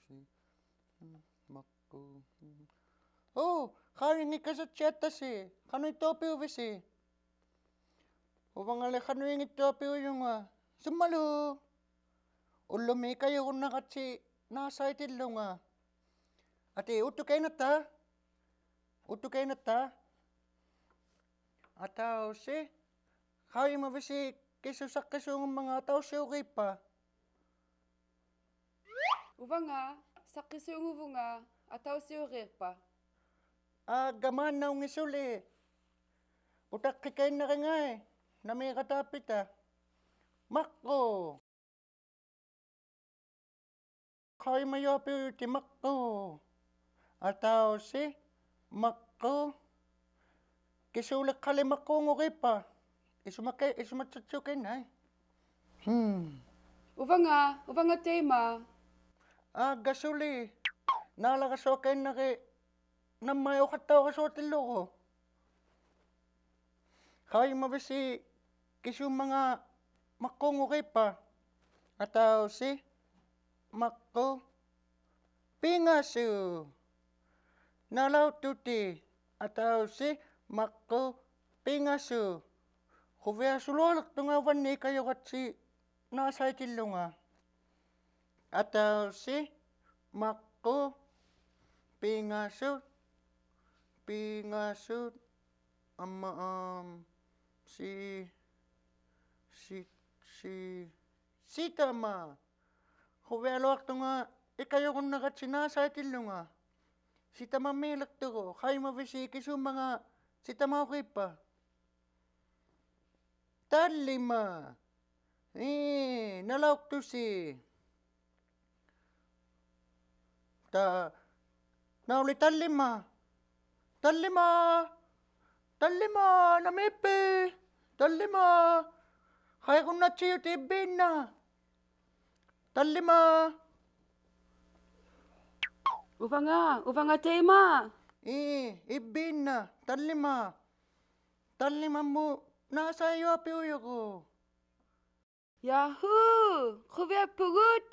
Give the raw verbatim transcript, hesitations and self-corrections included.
ᒪᕐᕉᒃ. ᐆ, ᖃᐅᔨᙱᒃᑲᓴᑦᓯᐊᑦᑕᓯ, ᖃᓄᐃᑦᑐᐊᐱᐅᕕᓯ? ᐅᕙᖓᓕ ᖃᓄᐃᙱᑦᑐᐊᐱᐅᔪᖓ. ᓱᒻᒪᓗ. ᐅᓪᓗᒥ ᐃᑲᔪᕈᓐᓇᕋᑦᓯ ᓈᓴᐃᑎᓪᓗᖓ. ᐊᑏ, ᐆᑦᑐᑲᐃᓐᓇᑦᑕ. ᐆᑦᑐᑲᐃᓐᓇᑦᑕ. ᐊᑕᐅᓯᖅ. ᖃᐅᔨᒪᕕᓯ ᑭᓱ ᓴᖅᑭᓲᖑᒻᒪᖔᑦ ᐊᑕᐅᓯᐅᕇᑉᐸᑦ? ᐅᕙᖓ, ᓴᖅᑭᓲᖑᕗᖓ ᐊᑕᐅᓯᐅᕇᑉᐸᑦ. ᐋᒡᒐ, ᒫᓐᓇᐅᙱ ᓱᓕ. ᐅᑕᖅᑭᑲᐃᓐᓇᕆᙵᐃ, ᓇᒦᕋᑖᐱᑕ. ᒪᕐᕉᒃ. ᖃᐅᔨᒪᔪᐊᐱᐅᔪᑎᑦ ᒪᕐᕉᒃ. ᐊᑕᐅᓯᖅ, ᒪᕐᕉᒃ. ᑭᓲᓕᖅᑲᓕ ᒪᕐᕉᖑᕇᑉᐸᑦ? ᐃᓱᒪᑲᐃ-, ᐃᓱᒪᑦᓴᑦᓱᑲᐃᓐᓇᐃ. ᕼᒻ. ᐅᕙᖓ, ᐅᕙᖓ ᑕᐃᒪ. ᐋᒡᒐ ᓱᓕ, ᓈᓚᒐᓱᐊᑲᐃᓐᓇᕆᑦ ᓇᒻᒪᐃᑦ ᐅᖃᑦᑕᐅᒐᓱᐊᑎᓪᓗᒍ. ᖃᐅᔨᒪᕕᓯ ᑭᓲᒻᒪᖔᑦ ᒪᕐᕉᖑᕇᑉᐸᑦ? ᐊᑕᐅᓯᖅ, ᒪᕐᕉᒃ, ᐱᖓᓱᑦ. ᓇᓚᐅᑦᑐᑎᑦ. ᐊᑕᐅᓯᖅ, ᒪᕐᕉᒃ, ᐱᖓᓱᑦ. ᖁᕕᐊᓱᓗᐊᓕᖅᑐᖓ ᐅᕙᓐᓂᒃ ᐃᑲᔪᕋᑦᓯ ᓈᓴᐃᑎᓪᓗᖓ. ᐊᑕᐅᓯᖅ, ᒪᕐᕉᒃ, ᐱᖓᓱᑦ, ᐱᖓᓱᑦ, ᐊᒻᒪ, ᐊᒻ, ᓯ, ᓯ, ᓯ, ᓯᑕᒪ. ᖁᕕᐊᓗᐊᖅᑐᖓ ᐃᑲᔪᕈᓐᓇᕋᑦᓯ ᓈᓴᐃᑎᓪᓗᖓ. ᓯᑕᒪᒦᓕᖅᑐᒍᑦ, ᖃᐅᔨᒪᕕᓯ ᑭᓲᒻᒪᖔᑦ ᓯᑕᒪᐅᕇᑉᐸᑦ? ᑕᓪᓕᒪ. ᐄ, ᓇᓚᐅᑦᑐᓯ. ᑕ, ᓇᐅᓕ ᑕᓪᓕᒪ. ᑕᓪᓕᒪ. ᑕᓪᓕᒪ, ᓇᒦᑉᐱᑦ? ᑕᓪᓕᒪ. ᖃᐃᒍᓐᓇᑦᓯᔪᑎᑦ ᐃᕝᕕᓐᓇ. ᑕᓪᓕᒪ. ᐅᕙᖓ, ᐅᕙᖓ ᑕᐃᒪ. ᐄ, ᐃᕝᕕᓐᓇ, ᑕᓪᓕᒪ. ᑕᓪᓕᒪᒧᑦ ᓈᓴᐃᔪᐊᐱᐅᔪᒍᑦ. ᔮᕼᐆ, ᖁᕕᐊᑉᐳᒍᑦ.